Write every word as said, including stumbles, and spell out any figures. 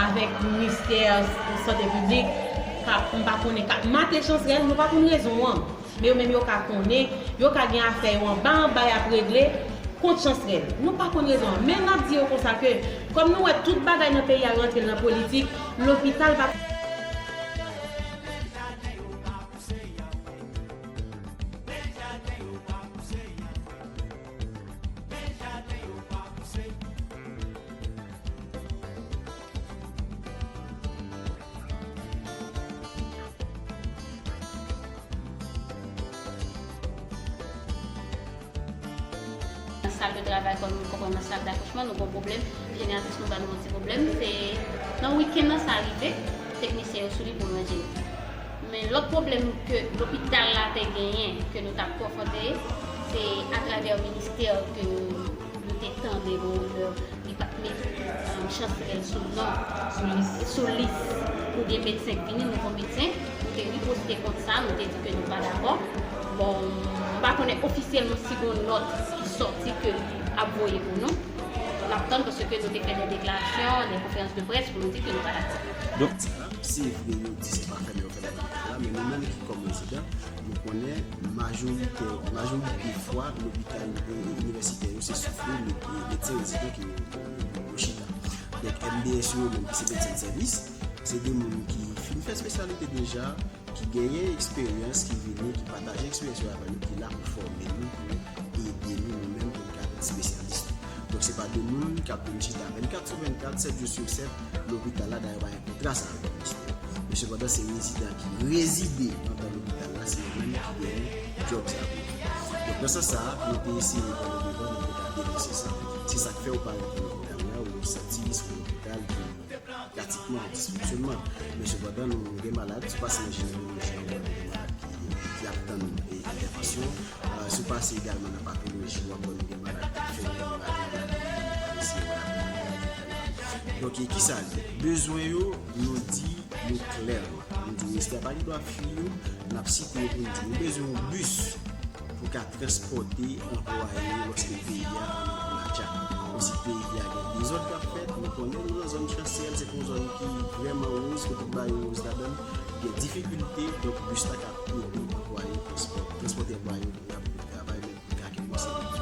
Avèk ministè sante piblik, k ap, m pa konnen, k ap mate Chansrèl, nou pa konn rezon an. Men yo menm yo ka konnen, yo ka gen afè yo anba anba y ap regle kont Chansrèl. Nou pa konn rezon an. Men n ap di yo konsa ke, kòm nou wè tout bagay nan peyi a rantre nan politik, lopital pa Nan sal de travay, kòm nou konprann nan sal dakouchman, nou gon pwoblèm. Jeneratris nou ba nou yon ti pwoblèm. Se nan wikenn nan sa rive, teknisyen yo sou li pou ranje l. Men lòt pwoblèm ke lopital la te genyen, ke nou t ap konfwonte, se atravè ministè ke nou te tande gon odè li pa t met, um, Chansrèl sou non, sou lis, sou lis pou gen medsen k vini, nouvo medsen. Nou te riposte kont sa, nou te di ke nou pa dakò. Bon, m pa konnen ofisyèlman si gon nòt ki sòti ke li ap voye pou nou. N ap tann paske nou te fè de deklarasyon, de konferans de près pou nou di ke nou pa dakò. Donk, se vre, yo di se pa fèmen yo fèmen lopital la, men nou menm ki kòm rezidan, nou konnen majorite, majorite fwa, lopital, e, inivèsitè yo, se sou fo medsen rezidan ki yo, yo, yo chita. Donk, M D S yo menm ki se medsen de sèvis, se de moun ki fin fè espesyalite deja, ki genyen eksperyans, ki vini, ki pataje eksperyans yo avè nou, ki la pou fòme nou, pou ede nou, nou menm, pou n ka vin espesyalis. Donk, se pa de moun k ap vin chita vennkat sou vennkat, sèt jou sou sèt, lopital la, dayè, pa gen kontra sa avèk ministè. Men sepandan, se rezidan ki rezide anndan lopital la, se yo menm ki genyen djòb sa pou yo fè. Donk, nan sans sa a, nou te eseye pran le devan, nou te ka denonse sa. Se sa k fè ou pa rentre lopital la, ou santi se yon lopital ki pratikman an disfonksyonman. Men sepandan, nou, nou gen malad, si w pase nan jinewoloji an, nou gen malad ki, ki ap tann, e, entèvansyon. E, si w pase egalman nan patoloji, w ap wè nou gen malad ki fè maladi, maladi, maladi, maladi. Donk, e kisa l ye? Bezwen yo, nou di yo klèman. Nou di ministè pa gen dwa fiy yo, n ap site yo pou n di, nou bezwen yon bis pou ka transpòte anplwaye yo lòske peyi a ann matcha. Osi peyi a gen dezòd k ap fèt, nou konnen nou nan zòn Chansrèl, se yon zòn ki vrèman woz, kote tout bagay woz ladan l, gen difikilte, donk bis la ka ede anplwaye transpò-, transpòte anplwaye yo pou y ap travay, men pou ka gen yon seri de